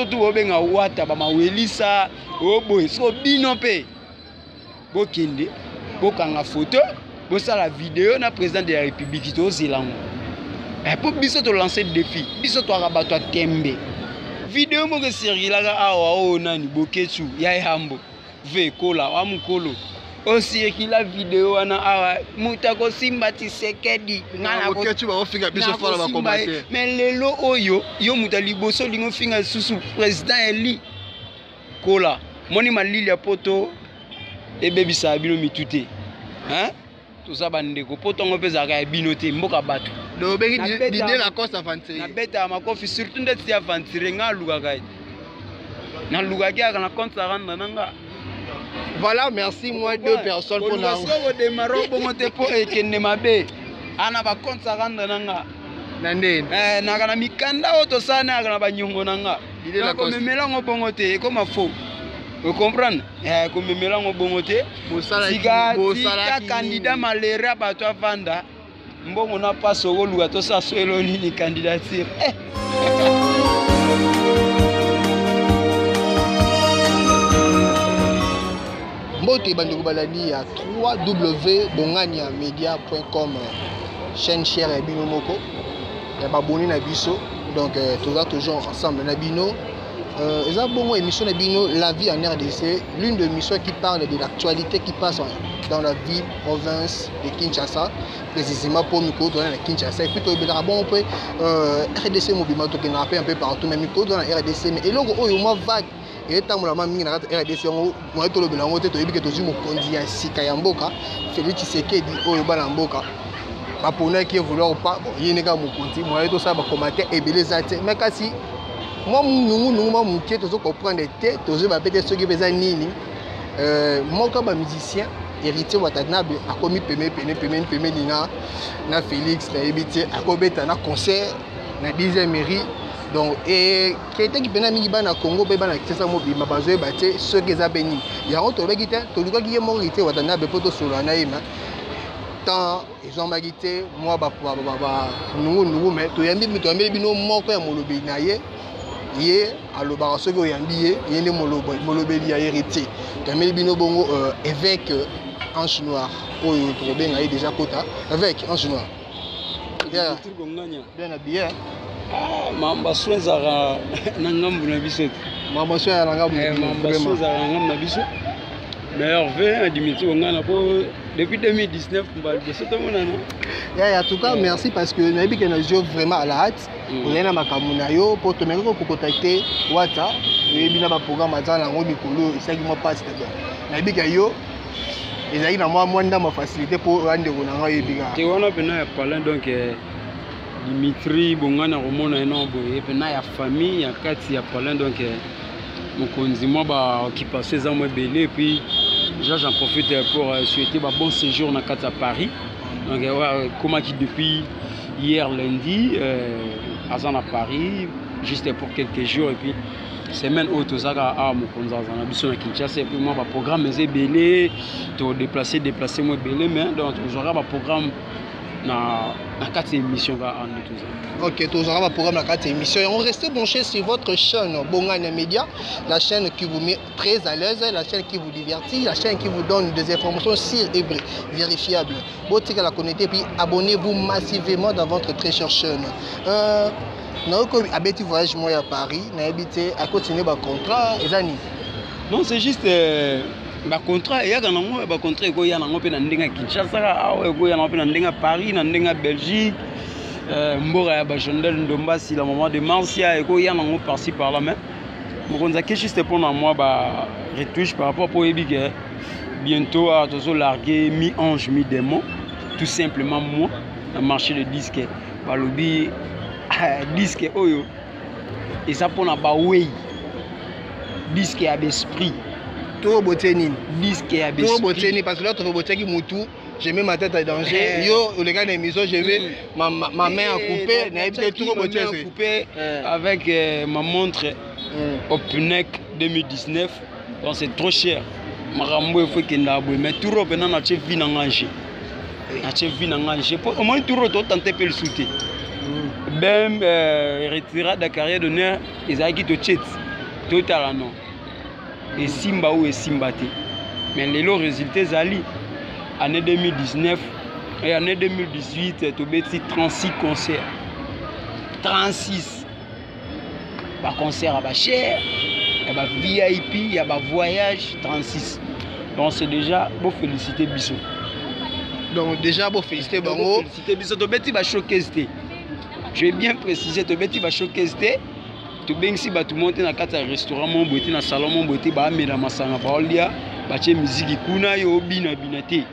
poto tu bobenga wata bamawelisa oboye soko bino mpe bokende bokanga foto bosala video na président de la république tozela yango mpo biso tolance défi, biso twaka bato ya tembe. Video moko esirgilaka awa oyo nani Boketsu ya yambo ve kola wa mokolo osirkila video wana awa, moto akosimba Tshisekedi. Mais lelo oyo yo moto ya liboso olingi ofinga lisusu président eli kola moni malili ya poto ebebisaka bino mitu te, hein? Toza bandeko, poto yango mpe ezalaka ya bino te, mboka bato. Nabetaka makofi surtout ndeti aventurier. Nga alukaka ye, nalukaki kaka na compte à rendre na nga. Voilà, merci. Moi, deux personnes pour na kodémarrer bongo te mpo ekende mabe ana bacompte à rendre na nga. Na ndeni? Naka na mikanda oyo tosala nayaka na banyongo na nga, nakomemela yango bongo te, ekoma faux, ocomprendre? Komemela yango bongo te. Tika candidat malera bato avanda mbongo na mpasi, okoluka tosala so elo nini candidature. Mbote bandeko balandi ya www.bonganiamedia.com, chaîne chère ya bino moko ya baboni na biso. Donc toza toujours ensemble na bino. Eza bongo émission na bino La vie en RDC, l'une des émissions qui parle de l'actualité qui passe dans la ville province de Kinshasa, précisément pour mikolo toza na Kinshasa. Et puis toyebelaka bongo mpe RDC mobima, tokendaka mpe un peu partout, mais mikolo toza na RDC. Mais eloko oyo mwa vague etambolama mingi na kati ya RDC, yango moye tolobela yango te. Toyebi ke tozwi mokonzi ya sika ya mboka, Félix Tshisekedi, oyo bana mboka baponaki ye, vouloir ou pas. Bon, ye nde kaka mokonzi, moye tosala bacommentaire ebele eza te. Mais kasi mwa nungunungu mwa moke tozocomprendre te, tozoyeba mpe te soki mpe eza nini. Moko ya bamusicien, Héritier Watanabe, akomi peme pene pemeni pemeni na Félix. Nayebi te, akobeta na concert na 10e mairie. Donc eketeki mpena mingi bana Congo mpe bana Kinshasa mobimba bazoyeba te soki eza mpe nini. Yango tolobaki te, tolukaki ye moko Héritier Watanabe mpo tosolola na ye, ma temps ezwamaki te, mwa banungunungu. Mais toyambi, toyambeli bino moko ya molobeli na ye. Ye alobaka soki oyambi ye, ye nde molobeli ya Héritier. Toyambeli bino bongo évêque Ange Noir, oyo tokobenga ye déjà kota évêque Ange Noir. Yeah. Bien habillé. Mamba soin ezalaka na ngambu na biso te. Mamba soin ya na ngambu. Mamba soin ezalaka na ngambu na biso. Meilleur vœu Dimitri Bongana po depuis 2019 mbala liboso tomonana. Yeah, en tout cas, merci parce que nayebi ke nazwi vraiment à la hâte. Ozali na makambo na yo mpo tomeki kocontacter Wata, oyebi na baprogramme aza nango mikolo, esalaki mwa mpasi. Nayebi ke yo ezalaki na mwa ndambo ya facilité mpo oya ndeko na ngai, oyebi kaka. Te, wana mpena ya palin. Donc Dimitri Bongani akomona ye no boye mpena ya famille ya kati ya palin. Donc mokonzi, mwa baoccupation eza mwa ebele. Et puis déjà j'en profite pour souhaiter ba bon séjour na kati ya Paris. Donc ekomaki depuis hier lundi, aza na Paris juste pour quelques jours. Et puis semaine oyo tozaka awa, mokonzi aza na biso na Kinshasa. Et puis mwa baprogramme eza ebele, todéplace déplace mwa ebele, mais donc tozwaka baprogramme na kati ya émission kaka nde toza. Ok, tozwaka baprogramme na kati ya émission yango. Restez branchés sur votre chaîne Bongania Média, la chaîne qui vous met très à l'aise, la chaîne qui vous divertit, la chaîne qui vous donne des informations sûres et vérifiables. Botika la connecter, puis abonnez-vous massivement dans votre très chère chaîne. Nayoki abeti voyage moko ya Paris, nayebi te akotinue bacontrat eza nini. Non, c'est juste bacontrat eyaka nango, bacontrat ekoya nango mpe na ndenge ya Kinshasa awa, ekoya nango mpe na ndenge ya Paris, na ndenge ya Belgique, mboka ya bachandel Ndombasi, la maman de Marcia, ekoya nango par-ci par là. Mais mokonzi ake juste mpona mwa ba retouche par rapport, mpo oyebi ke bientôt awa tozolarguer mi ange mi démon, tout simplement moi na marché de disque. Balobi disque oyo eza mpona bawei, disque ya baesprit. To botie nini? Disque ya To botie nini? Parce que là to botiaki mutu, je mets ma tête à danger. Yo oleka na émission, je mets ma main à couper, nayebi te toko botie. Couper avec ma montre Opnec 2019. Donc c'est trop cher, makambo efo ekendaka boye. Mais tour oyo mpena natie vie na nga jeu, natie vie na nga jeu po omoni tour oyo totante mpe lisu te. Bem retirade ya carrière d'honneur ezalaki totie ti. Totala non, esimba ou esimba te, mais lelo résultat ezali. Année 2019 et année 2018, tobeti 36 concerts, 36 baconcert ya bacher, ya ba VIP, ya bavoyage, 36. Donc c'est déjà bofélicité biso. Donc déjà bofélicité bango. Félicité biso. Tobeti bashowcase te, je vais bien préciser, tobeti bashowcase te. Tobengisi bato mo te na kati ya restaurant mo boye te, na salon mo boye te, baamela masanga, baolia, batie miziki kuna, yo obinabina te.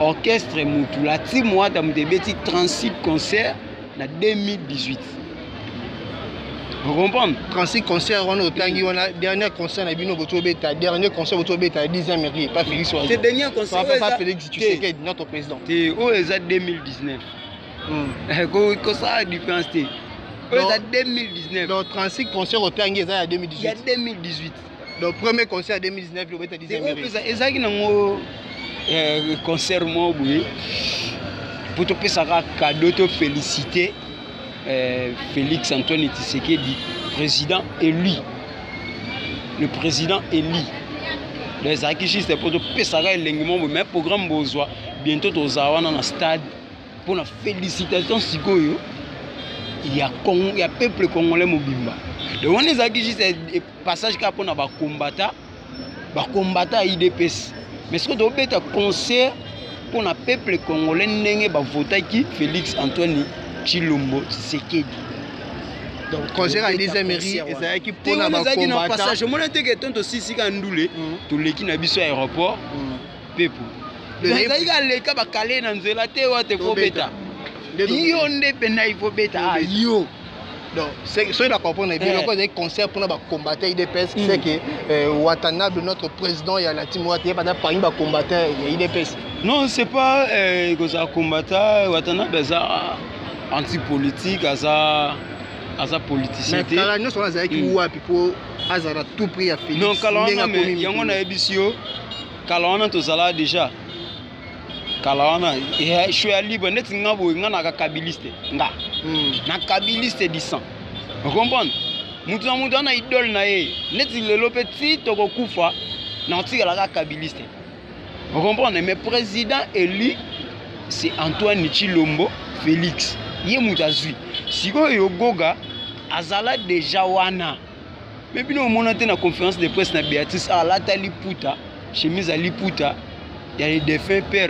Orchestre mutu la team Wata moto ebeti 36 concert na 2018, ocomprendre? 36 concert wana otangi wana, dernier concert na bino boto obeta, dernier concert boto obeta 10e mairie, pas Félix. Te, dernier concert pas Félix Tshisekedi, notre président. Te, oyo eza 2019. Kosala différence te, oyo eza 2019. Donc 36 concert otangi eza ya 2018? Ya 2018. Donc premier concert ya 2019 obeta 10e mairie? Ezalaki nango concert moko boye mpo topesaka cadeau, tofélicité Félix Antoine Tshisekedi, président élu, le président élu. Donc ezalaki juste mpo topesaka elengi moko boye, mais programme bozwa bientôt. Tozala wana na stade mpona félicitation sikoyo ya peuple congolais mobimba. Donc wana ezalaki juste passage kaka mpona bakombata ya UDPS, mais sikoyo tobeta concert mpona peuple congolais ndenge bavotaki Félix Antoine Tshilombo Tshisekedi. Donc concert ya deuxième mairie ezalaki mpona Ezalaki na passage. Omona teke ton tosisika ndule, toleki na biso aéroport pepo, ezalaki aleka bakale na nzela te. Wa te, faut beta yo nde mpena, il faut beta yo. Donc soki na comprendre bien, loko ezalaki concert mpona bacombattant UDPS, c'est que Watanabe, notre président ya la team Wata, ye baza parmi bacombattant ya UDPS? Non, c'est pas kozala combattant. Watanabe aza antipolitique, aza politicien te. Kala nyonso wana azalaki wapi mpo azala tout prix ya Félix? Non, kala wana, yango nayebisi yo, kala wana tozala déjà, kala wana show ya libre neti nga boye. Nga naka kabiliste, nga na kabiliste du sang, ocomprendre? Mutu na mutu wana idole na ye. Neti lelo mpe ti tokokufa na otikalaka kabiliste, ocomprendre? Mais président élu, c'est Antoine Tshilombo Félix, ye moto azwi sikoyo. Goga azala déjà wana, mais bino omona te na conférence de presse na Béatrice, alata liputa, chemise ya liputa ya le défunt père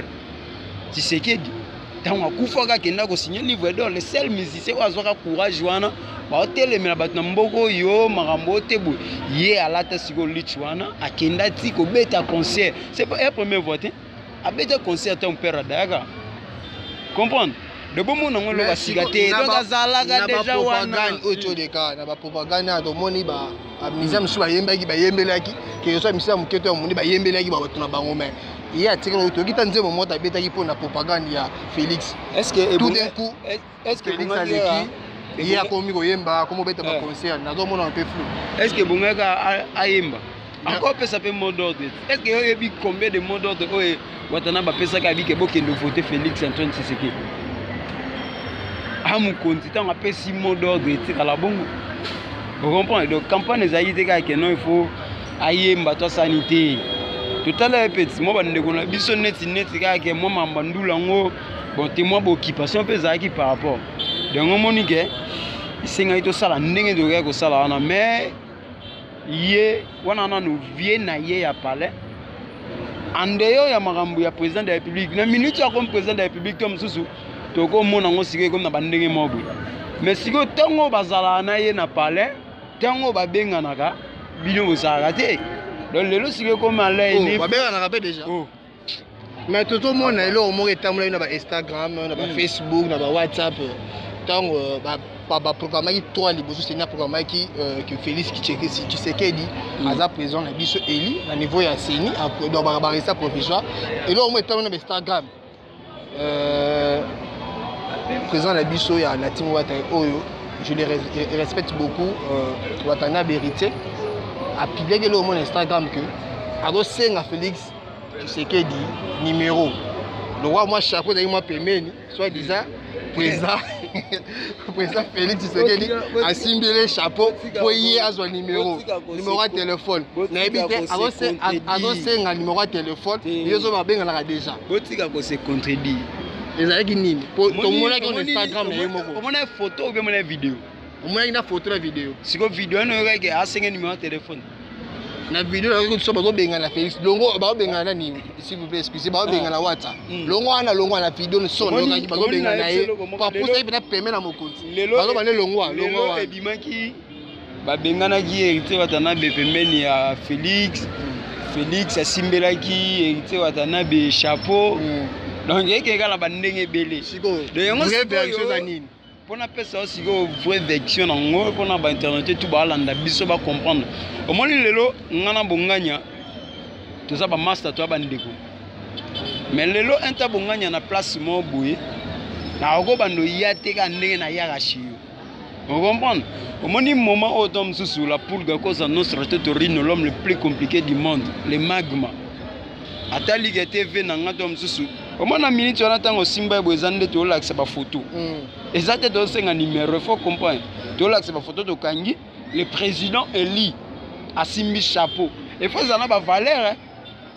Tshisekedi. Ntango akufaka, akenda kosigne livre d'or. Le seul musicien oyo azwaka courage wana, baotelemela bato na mboka oyo, makambo oyo te boye, ye alata sikoyo lich wana, akenda ti kobeta concert. C'est pas ya première fois te abeta concert ntango père adayaka, comprendre? De bomona yango eloko sika te. Donc azalaka déjà wana. Oyo toleka na bapropagande wana, tomoni bamusicien mosusu bayembaki, bayembelaki ke so misala moke to ya moni, bayembelaki bato na bango, mais ye atikala, toyoki ta nzembo moko abetaki mpona propagande ya Félix. Est-ce que tout d'un coup est-ce que Félix aleki, ye akomi koyemba, akomi obeta baconcert? Nazomona un peu flou. Est ce que ebongaka ayemba, akopesa mpe mot d'ordre? Est ce que oyebi combien de mot d'ordre oyo Watana bapesaka abike bokende vote Félix Antoine Tshisekedi amokonzi? Ntango apesi mot d'ordre, etikala bongo, ocomprendre? Donc campagne ezalaki te kaka keno il faut ayemba to asani te. Totala ye peti mwa bandeko na biso neti kaka ke mwa mamba ndula yango. Bon, te, mwa baoccupation mpe ezalaki par rapport. Donc omoni ke esengaki tosala ndenge tokokaki kosala wana, mais ye wana nanu vie na ye ya palais andeyo ya makambo ya président de la République. Na minute ya comme président de la République to mosusu, tokomona yango sikoyo ekomi na bandenge moko boye. Mais sikoyo ntango bazalaka na ye na palais, ntango babenganaka bino, bozalaka te. Donc lelo sikoyo ekomi alaini. Babenganaka mpe déjà? Oh. Mais tozomona eloko moko etambolaki na bainstagram, na bafacebook, na bawhatsapp. Ntango baproclamaki trois liboso, CENI aproclamaki que Félix Tshisekedi aza président na biso élu na niveau ya CENI, donc barésultat provisoire. Eloko moko etambolaki na bainstagram, président na biso ya la team Wata oyo je le respecte beaucoup, Watanabe Héritier, apubliaki eloko moko na Instagram que azosenga Félix Tshisekedi numéro lokwa mwa chapeau ezalaki mwa pembeni, soit disant. Président Félix Tshisekedi asimbeli chapeau mpo ye azwa numéro ya telefone. Nayebi te, azosenga numéro ya telefone, ye ozo babenganaka déjà. Botika kose contredire. Ezalaki nini? Po tomonaki na Instagram na ye moko. Omona photo ou bien omona video? Omonaki na photo, na video. Sikoyo video wana oyokaki asenge numéro ya telefone? Na video nayoki biso bazobengana Félix longo, bazobengana nani, s'il vous plaît, excusez, bazobengana Wata. Longo wana, longo wana, video so nayokaki bazobengana ye, papusa ye mpena peme na mokonzi, bazobande longwa, longwa. Lelo wana. Ebimaki babenganaki Héritier Watanabe pembeni ya Félix. Félix asimbelaki Héritier Watanabe chapeau. Donc ekeka na bandenge ebele. Sikoyo Donc yango vraie sikoyo- version eza nini? Mpona pesa yo sikoyo vraie version nango, mpona bainternet tu baalanda biso bacomprendre. Omoni, lelo nga na Bonganya toza bamaster, toza bandeko, mais lelo inta Bonganya na place moko boye, nakokobanda oya te kaka ndenge nayaka chez yo, ocomprendre? Omoni moment oyo to mosusu la pulga cosa nostra Totorino, l'homme le plus compliqué du monde, le magma, ata Ligue TV na nga to mosusu. Omona minute wana, ntango osimba ye boye, eza nde tolakisa bafoto. Eza te tosenga numéro, il faut comprendre, tolakisa bafoto tokangi le président eli asimbi chapeau. Il faut ezala na bavaleur,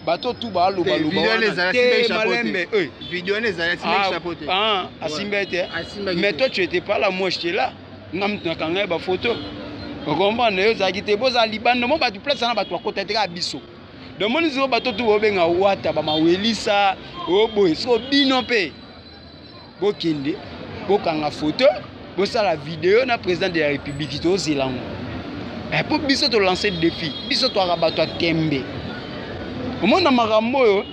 bato tu balobaloba. Video wana ezala asimbi chapeau te. Malembe. Video wana ezali asimbi chapeau te. Ah, asimbi te. Asimbaki Mais te. toi, tu étais pas là, moi j'étais là. Nga mutu nakanga ye bafoto, ocomprendre? Yo ozalaki te, bozala libanda mo bato place wana, bato bakota te, kaka biso. Donc moni sikoyo bato tu bobenga Wata bamawelisa oboye. Sikoyo bino mpe bokende bokanga foto, bosala video na président de la République, tozela yango. Mpo biso tolance défi, biso twaka bato ya tembe. Omona makambo oyo,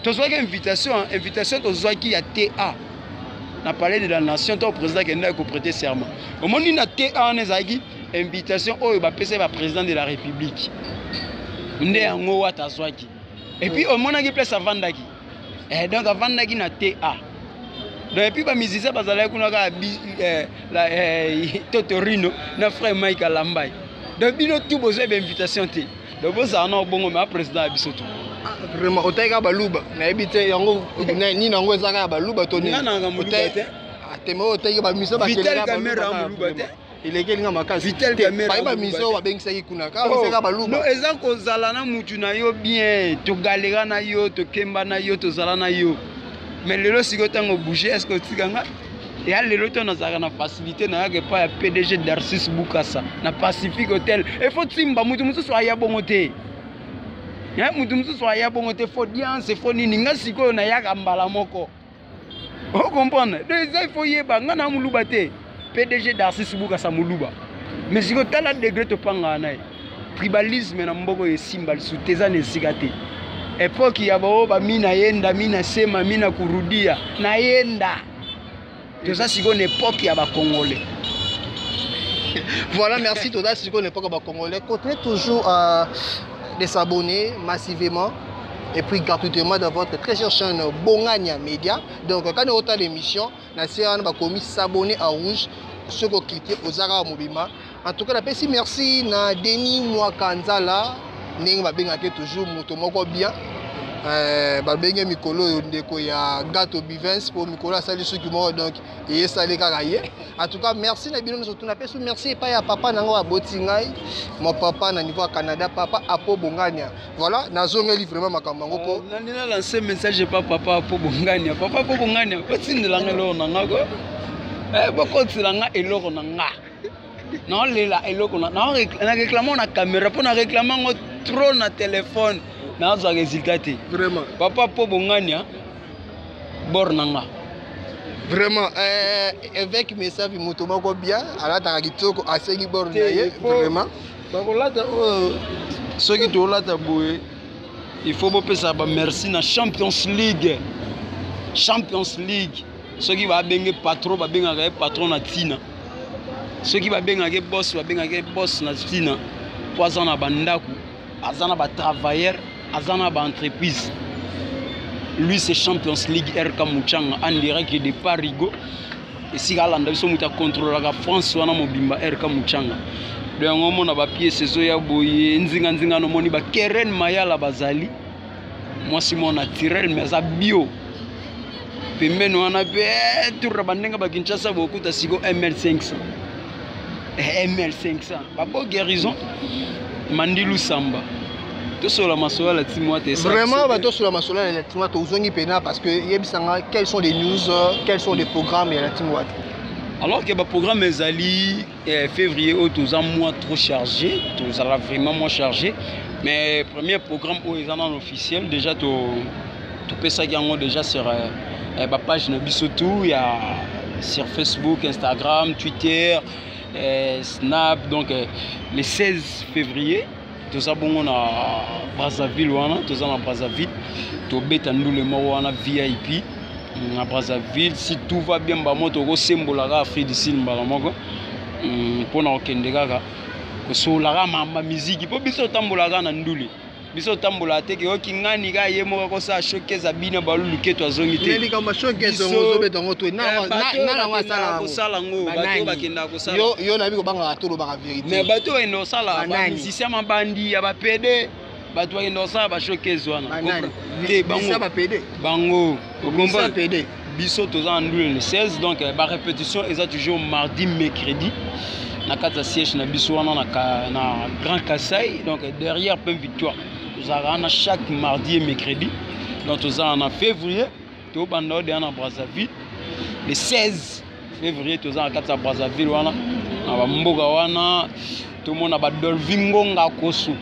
tozwaki invitation, invitation tozwaki ya ta na Palais de la Nation to président akendaki koprêter serment. Omoni, na ta wana ezalaki invitation oyo bapesaki baprésident de la République, nde yango Wata azwaki. Et puis omonaki place avandaki, donc avandaki na ta. Donc et puis bamusicien bazalaki kuna kaka Totorino na frère Mike Alambai. Donc bino tu bozwa bainvitation te, donc bozala na obongo me aprésident ya biso tu. Ah, vraiment otali kaka baluba, nayebi te yango nini, yango eza kaka baluba to nini? Nga nanga moluba te. Teme oyo otali bamiso. Vital Kamerhe moluba te. Elekeli nga makasi. Vital Kamerhe baye moluba bamiso te. oyo babengisaki kuna kaka bamisaka Non, baluba. Eza kozala na mutu na yo bien, togalera na yo, tokemba na yo, tozala na yo, mais lelo sikoyo ntango bouge, est ce que otika nga eya lelo to nazalaka na facilité nayaka epai ya PDG Darcis Bukasa na Pacifique Hotel? Efo timba mutu mosusu aya bongo te. Mutu mosusu aya bongo te, faut audience, faut nini. Nga sikoyo nayaka mbala moko, ocomprendre? Donc eza ifo yeba, nga na moluba te, PDG Darcis Bukasa moluba, mais sikoyo tala degré topangaka na ye. Tribalisme na mboka oyo esimba lisusu te, eza na esika te. Époque ya bao bamina yenda, mina sema, mina kurudia nayenda, toza sikoyo na époque ya bacongolais. Voilà, merci. Toza sikoyo na époque ya bacongolais. Continuez toujours à de s'abonner massivement et puis gratuitement dans votre très chère chaîne Bongania Média. Donc quand on a l'émission, na se wana bakomi s'abonner en rouge, soki ocliquer, ozaka mobima. En tout cas, napesi merci na Denis Mwakanzala, ndenge babengaki toujours moto moko bien. Babenge mikolo oyo ndeko ya Gato Bivens, mpo mikolo asali suki moko, donc eyesali kaka ye. En tout cas, merci na bino nyonso tu. Napesi merci epai ya papa nango aboti ngai, mon papa na niveau ya Canada, papa Apo Bongania. Voilà, nazongeli vraiment makambo yango mpo Nandi na lance message epa papa Po Bongania. Papa Po Bongania, botindelanga eloko na nga ko. Bokotela nga eloko na nga, naolela eloko na réclame na caméra, mpo na réclame yango trop na telefone, nazwa résultat te. Vraiment. Papa Po Bongania, bor na nga. Vraiment, évêque Mesavi, moto moko bien, alataka kitoko, asengi bor na ye vraiment. Bakolata oyo soki tolata boye, il faut bopesa bamerci na Champions League. Champions League, soki babenge patron, babengaka ye patron na ntina. Soki babengaka ye boss, babengaka ye boss na ntina, mpo aza na bandako, aza na batravailleur, aza na baentreprise. Lui, c'est Champions League RK Muchanga, en direct de Parigo, esika alanda biso, moto akontrolaka France wana mobimba, RK Muchanga. Donc yango omona bapiese ezoya boye nzinganzinga, nomoni bakeren Mayala, bazali mwasi moko naturel, mais aza bio. Pembeni wana mpe tour na bandenge ba Kinshasa bokuta siko ML500. ML500. Babo guérison Mandilu Samba. Tosola masolo ya team Wata. Vraiment, batosola masolo ya team Wata, ozongi pena parce que yebisanga quels sont les news, quels sont les programmes ya team Wata. Alors que baprogramme ezali février oyo toza mois trop chargé, tozala vraiment moins chargé, mais premier programme oyo eza nano officiel déjà, topesaki yango déjà sur bapage na biso tout ya sur Facebook, Instagram, Twitter, Snap. Donc le 16 février toza bongo na Brazzaville wana, toza na Brazzaville, tobeta ndule moko wana VIP na Brazzaville. Si tout va bien, bamo tokosembolaka Afrique du Sud mbala moko mpona kokende kaka kosololaka mamba miziki, mpo biso otambolaka na ndule, biso otambolaka te ke oki ngani kaka ye moko akosala showcase, abina baluluketo, azongi te. Likambo showcase ozobeta yango to kosala yango, bato bakendaka kosala. Yo nayebi kobangaka, tolobaka vérité. Mais bato bakenda kosala, bamusicien mabandi ya bapede, bato bakenda kosala bashowcase wana te. Bango biso toza na ndule le 16. Donc barépétition eza toujours mardi, mercredi na kati ya siège na biso wana na Grand Kasai, donc derrière Pem Victoire. Tozalaka wana chaque mardi et mercredi. Donc toza na février, tobanda odeya na Brazzaville le 16 février. Toza na kati ya Brazzaville wana, na bamboka wana tomona badolvi ngonga kosu,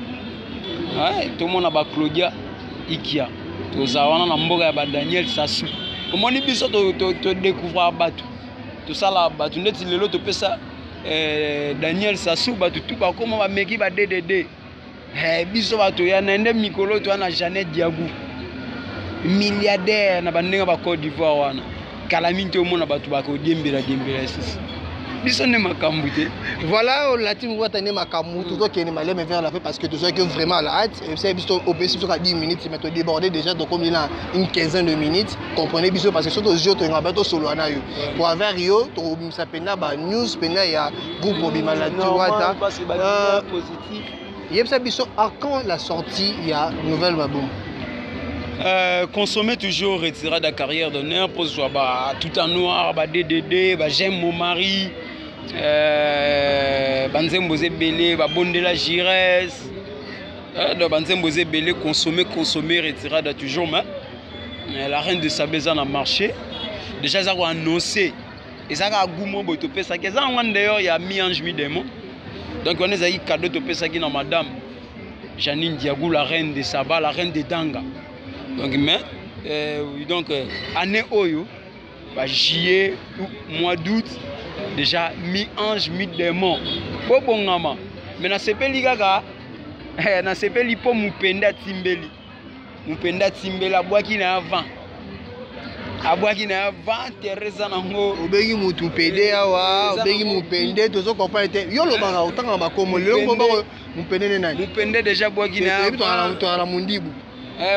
tomona baclaudia ikia, toza wana na mboka ya badaniel Sasu. Omoni, biso todécouvrir bato, tosala bato ndeti lelo topesa Daniel Sasu, bato tu bakóma bameki ba DDD. Biso bato ya na nde mikolo toya na Janet Diagou, milliardaire na bandenge ba Côte d'Ivoire wana. Kala mingi te omona bato bakodiembela diembela lisusu, biso nde makambo te. Voilà, la team Wata nde makambo. Tozokende maleme vers la fin parce que tozwaki vraiment la hâte. Ebisa biso, opesi biso ka 10 minutes, mais todéborde déjà, tokomi na une quinzaine de minutes. Comprenez biso parce que so tozwi yo, toyenga ba tosolola na yo po avers yo, tokobimisa mpena banews mpena ya groupe mobima la team Wata. Yebisa biso, à quand la sortie ya nouvelle album? Consommer toujours Retirada carrière d'honneur pour soit bah, tout en noir, bah, DDD, bah, j'aime mon mari, banzembo ebele, babondela Gires, donc banzembo ebele. Consommer, consommer Retirada toujours. Mais la reine de Saba eza na marché déjà, eza koannonce, eza kaka gumo boye topesaki, eza yango d'ailleurs ya mi ange mi démon. Donc wana ezalaki cadeau topesaki na madame Janine Diagou, la reine de Saba, la reine de Danga. Donc mais donc année oyo ba juillet, mois d'août déjà, mi ange mi démon bobongama. Mais nasepeli kaka, nasepeli mpo mopende atimbeli, mopende atimbeli, abwaki na avant, abwaki na avant teresa nango. Obengi mutu pede awa, obengi mopende, tozo comprendre te. Yo olobaka, otangaka bakomo lelo, mopende nde nani? Mopende déjà abwaki na tozala mondibu.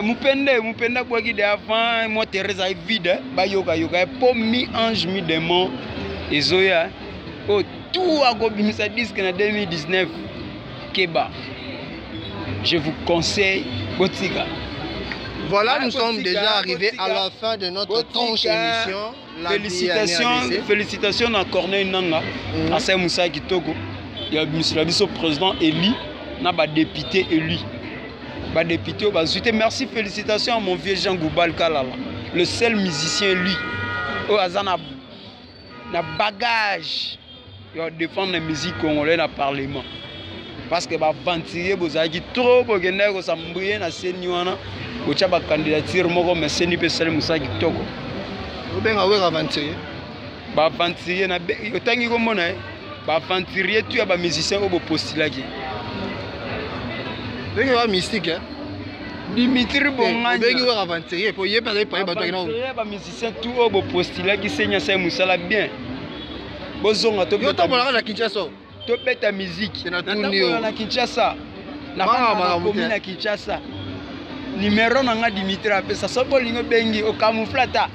Mopende, mopende abwaki de avant moi, Teresa ayi vide, bayokayoka mpo mi ange mi démon ezoya oyo tout akobimisa disque na 2019. Keba, je vous conseille, botika. Voilà, nous sommes déjà arrivés à la fin de notre tranche émission. Félicitations, félicitations à Corneille Nanga, asali mosala kitoko ya bimisela biso président élu na badéputé élu, badéputé oyo bazwi te. Merci, félicitations à mon vieux Jean Goubal Kalala, le seul musicien lui oyo aza na bagage ya défendre la musique congolais na parlement, parce que baaventurier bozalaki trop, bokendaki kosambrie na seni wana, botya bacandidature moko, mais seni mpe esali mosala kitoko. Obenga wera aventurier? Baaventurier otangi komona ye, baaventurier tu ya bamusicien oyo bopostulaki. Ndenge wa mystique, hein? Dimitri. Bongani, obengi wera aventurier po ye mpe azali paye bato akina. Bamusicien tu oyo bopostulaki, seni asali mosala bien, bozonga. Yo tambolaka na Kinshasa? Tobeta musique na Kinshasa, nakomi na Kinshasa. Numero na nga Dimitri apesa, soki olingi obengi, ocamoufle ata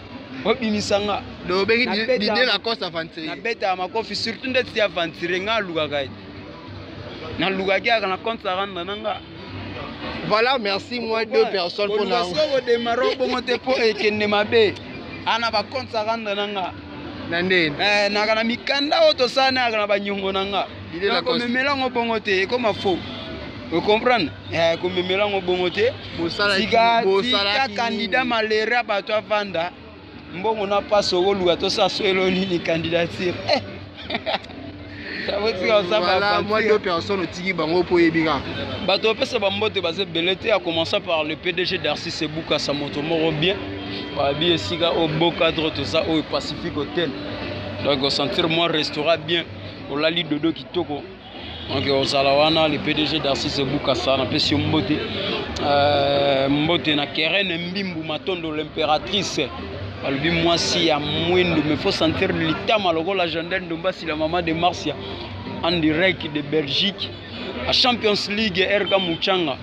obimisa nga. Obengi Didier Lacoste aventurier? Nabetaka makofi surtout ndeti aventurier nga alukaka ye, nalukaki kaka na compte à rendre na nga. Voilà, merci. Moi, deux personnes pour na. Kodémarrer bongo te mpo ekende mabe. Ana bacompte à rendre na nga. Na ndeni? Eh, naka na mikanda oyo tosala nayaka na banyongo na nga. Idée la Coste. Komemela yango bongo te, ekoma faux. Ocomprendre? Eh, komemela yango bongo te. Bosalaki- Tika tika bosalaki candidat nini? malheureux ya bato avanda mbongo na mpasi, okoluka tosala so elo nini candidature. Eh. Botika kosala Voilà, ba moi aventure. deux personnes otiki bango mpo oyebi kaka. Bato bapesa bambote baza ebele te, à commencer par le PDG Darcy Sebukasa, moto moko bien. Babi esika oyo beau cadre toza oyo Pacifique Hotel, donc osentir mwa restaurant bien, olali dodo kitoko. Donc ozala wana, le PDG Darcy Sebukasa, napesi yo mbote. Mbote na Keren Mbimbu Matondo, l'impératrice. Balobi mwasi ya mwindu, mais faut sentir litama lokola Jandel Ndombasi, la mama de Marcia, en direct de Belgique à Champions League RK Muchanga.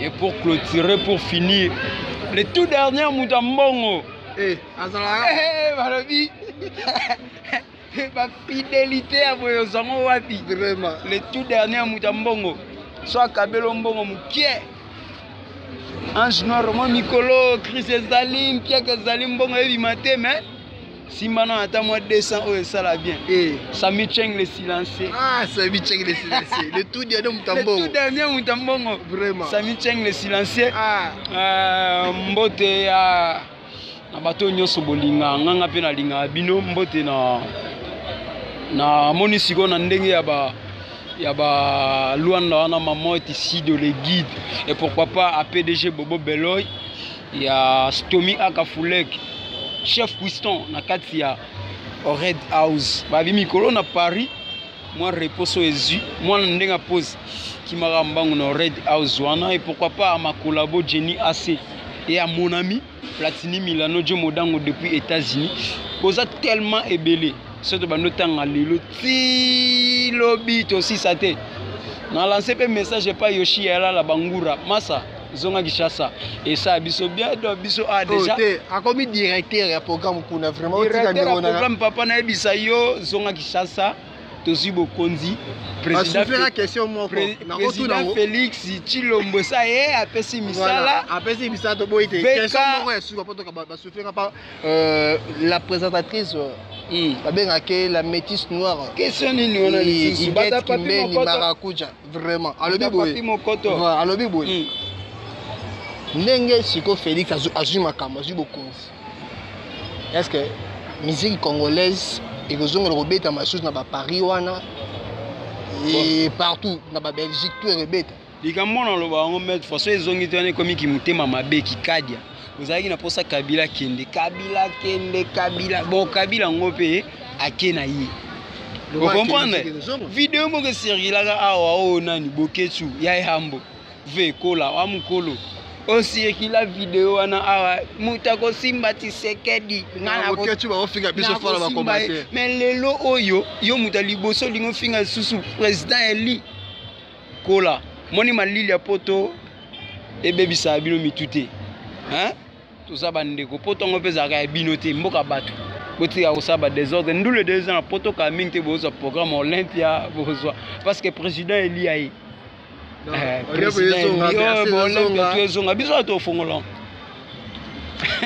Et pour clôturer, pour finir, le tout dernier moto ya mbongo. Eh, azalaka. Eh, balobi bafidélité ya boye ozwango wapi? Vraiment. Le tout dernier moto ya mbongo, so akabeli mbongo mokie, ange noir. Mwa mikolo crise ezali, mpiaka ezali, mbongo ebima te, mais nsima na ata mwa 200 oyo esala bien. Eh. Sami Cheng le silencieux. Ah, Sami Cheng le silencieux, le tout dernier moto ya Le tout mbongo. dernier moto ya mbongo. Vraiment. Sami Cheng le silencieux. Ah. Mbote ya na bato oyo nyonso bolingaka nganga mpe nalingaka bino. Mbote na namoni sikoyo na ndenge ya ba Luanda wana, mama Tisido le guide, et pourquoi pas à PDG Bobo Beloy ya Stomi Akafulek, chef cuiston na kati ya Red House. Babi mikolo na Paris, mwa repos oyo ezwi mwana ndenge apose kimaka mbangu na Red House wana. Et pourquoi pas à ma collabo Jenny AC et à mon ami Platini Milano Joe Modango depuis États-Unis. Boza tellement ebele, soki tobandi otanga lelo ti lobi, tosisa te. Na lance mpe message epai Yoshi Yalala Bangura Masa, zonga Kinshasa, esala biso bien. Donc biso a déjà Oh, te, akomi directeur ya programme kuna, vraiment otika. Directeur ya Ndeko na programme, papa, nayebisa yo, zonga Kinshasa, tozwi bokonzi. Président basuflera question moko. Nakotuna président yango. Félix Tshilombo sa ye apesi misala. Voilà, apesi misala, toboyi te. VK. Question moko ya suka po toka basuflera pa la présentatrice babengaki la métisse noire. Question nini wana lisusu? Bata Iguette Papi Kimbeni Mokoto. Marakuja, vraiment alobi Bata boye. Papi Mokoto. Voilà, alobi boye: ndenge sikoyo Félix azwi makambo, azwi bokonzi, est ce que musique congolaise ekozongela kobeta masusu na baparis wana et partout na babelgique tout ekobeta? Likambo na oloba yango maître, façon ezongi te wana ekomiki motema mabe kikadia. Ozalaki na mposa Kabila kende, Kabila kende, Kabila bon, Kabila yango mpe ake na ye. Ocomprendre? Video moko esirkilaka awa oyo nani, Boketu ya yambo ve ekola wa mokolo osirkila video wana awa, moto akosimba Tisekedi nga Boketu baofinga biso fala nakosimba ye. bakombate. Mais lelo oyo yo moto ya liboso olingi ofinga lisusu président eli kola. Moni malili ya poto ebebisaka bino mitu te, hein? Toza bandeko, poto yango mpe ezalaka ya bino te, mboka bato. Botika kosala badésordre, ndule de eza na poto kaka mingi te. Bozwa programme Olympia, bozwa parce que président eli aye. Président Eli, oyo bo Olympia to ezonga, biso bato ofongola yango.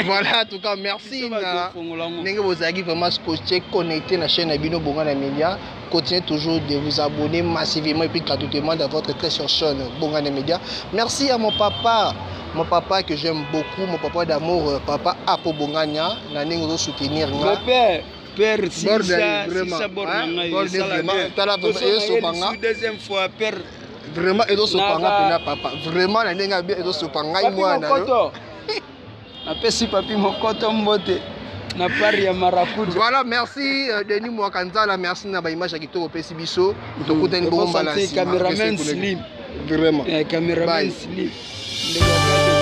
Voilà, en tout cas merci Biso bato na ofongola yango. Ndenge bozalaki vraiment scotché, connecté na chaîne na bino Bonga na Média. Continuez toujours de vous abonner massivement et puis gratuitement dans votre très chère chaîne Bonga na Média. Merci à mon papa, mon papa que j'aime beaucoup, mon papa d'amour, papa Apo Bongania, na ndenge ozosoutenir nga. Mon père, père. Bordel, Sisa vraiment. sisa bord Hein? na ngai Bordel, esala vraiment. bien. Tala vraiment, Tosonga ye ezosopanga. lisusu deuxième fois, père. Vraiment ezosopa nga Naka- mpena papa, vraiment na ndenge ya bien, ezosopa ngai Papi mwana yo. Mokoto, napesi Papi Mokoto mbote na pari ya Marakuja. Voilà, merci Denis Mwakanzala, merci na baimage ya kitoko opesi biso. Tokutani bongo mbala nsima. Cameraman Merci, Slim. vraiment. Eh, cameraman Bye. Slim. Ndeko ya kati.